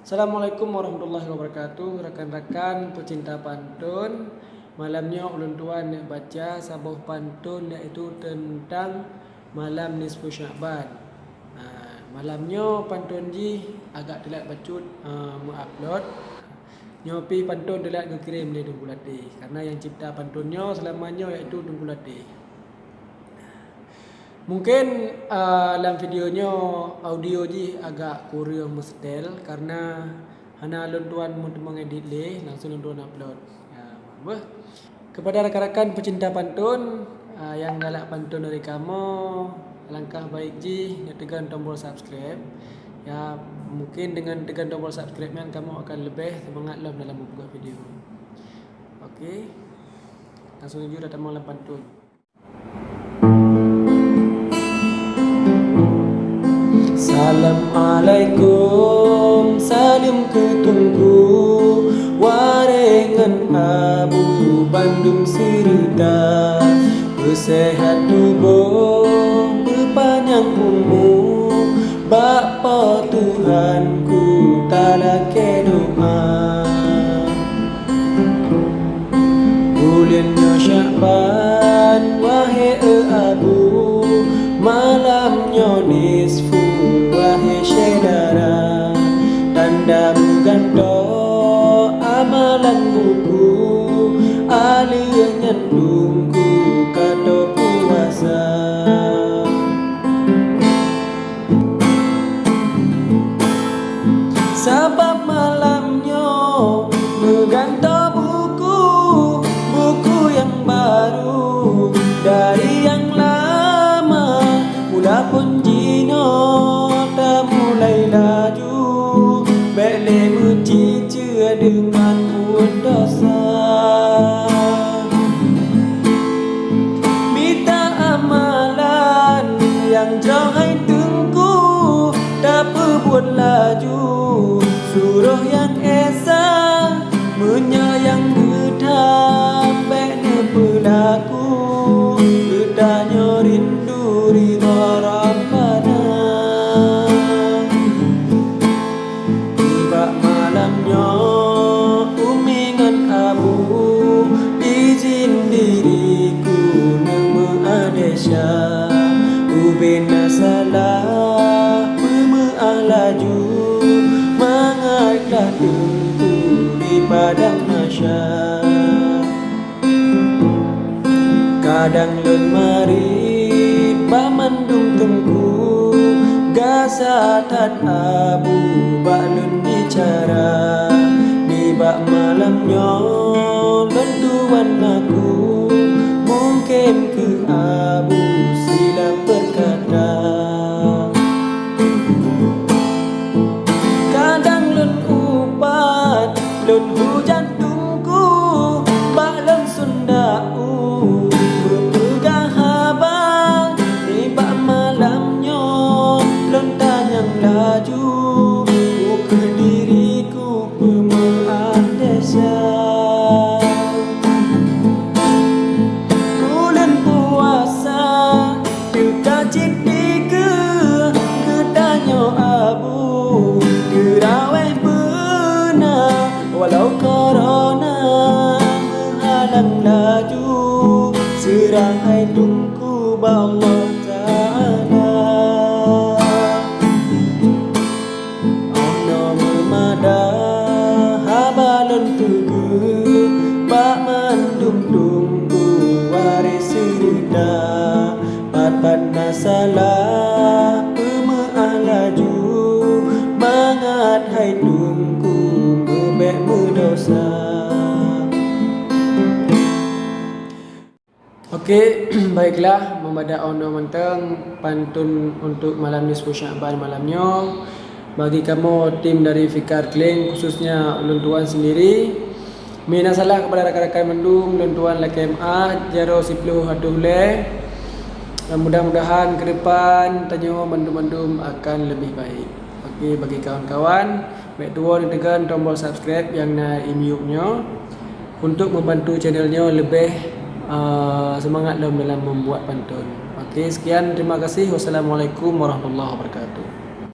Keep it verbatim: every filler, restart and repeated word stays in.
Assalamualaikum warahmatullahi wabarakatuh. Rakan-rakan pecinta pantun, malam nyoe ulôn tuan neuk baca saboh pantun, yaitu teuntang malam nisfu Sya'ban. Ha, malam nyoe pantun jih agak teulat bacut, eh, meuupload. Nyoe pih pantun teulat geukirém lé Teungku Latéh, karena nyang cipta pantun nyoe seulama nyoe yaitu Teungku Latéh. Mungkin, ah, lam video nyoe audio jih agak kureueng meusetel karena hana lôn tuan meuteumé edit lé, langsung lôn tuan upload. Ya, beuh. Kepada rakan-rakan pecinta pantun, ah, nyang galak pantun dari kamoe, alangkah baik jih neuk teugön tombol subscribe. Ya, mungkin dengan teugön tombol subscribe nyan kamoe akan leubeh seumangat lom dalam membuat video. Oke. Langsung ju tatamong lam pantun. Salam alaikum, saleuem keu Teungku, waréh ngon Abu bandum seureuta. Beuseuhat tuboh, beupanyang umu, bak Po Tuhanku talakée doa. Buleuen nyoe Sya'ban, wahé e Abu, malam nyoe nisfu, wahé syedara. Tanda meugantoe amalan buku, aleuh nyan Teungku ka toe puasa. Sabab malam nyoe meugantoe buku, buku nyang baru dari nyang lama. Mula phon jinoe tamulai laju, bék lé meuciceu deungon buet desya. Mita amalan nyang jroh hai Teungku, tapeubuet laju, suroh nyang esa, meunyoe nyang geutham bék neupeulaku, geutanyoe rindu ridha Rabbana. Nibak malam nyoe, umi ngon abu, izin diriku neumeuadesya. Ubena salah peumeu'ah laju, mangat ka teungku di padang mahsyar. Kadang lôn marit bak mandum teungku, gasa that abu bak lôn bicara. Nibak malam nyoe lôn tuan aku, mungken keu abu silap peukata. Kadang lôn upat, lôn hujan teungku, bak lôn sundak u, beupeugah haba. Nibak malam nyoe lôn tanyong laju, peu kheueh diriku peumeu'ah desya. Buleuen puasa teuka cit dikeue, geutanyoe abu teurawéh beuna, walau korona meuhalang laju, seurah hai teungku bak Allah Ta'ala. Oh noe meumada haba lôn tugeue bak mandum teungku waréh seureuta. Pat-pat na salah peumeu'ah laju, mangat hai teungku meubék meudosa. Oke, baiklah, meumada 'oh noe mantong pantun untuk malam nisfu Sya'ban malam nyoe. Bagi kamoe tim dari Fikar Kling, khususnya ulôn tuan sendiri, mina salah kepada rakan-rakan mandum, ulôn tuan lakée meu'ah, jaroe siplôh ateueh ulée. Dan mudah-mudahan ke depan tanyoe mandum-mandum akan lebih baik. Oke, bagi kawan-kawan, bék tuwoe neuteugon tombol subscribe nyang na i miyueb nyoe untuk membantu channel nyoe leubeh, eh, seumangat lom dalam membuat pantun. Oke, sekian, terima kasih. Wassalamualaikum warahmatullahi wabarakatuh.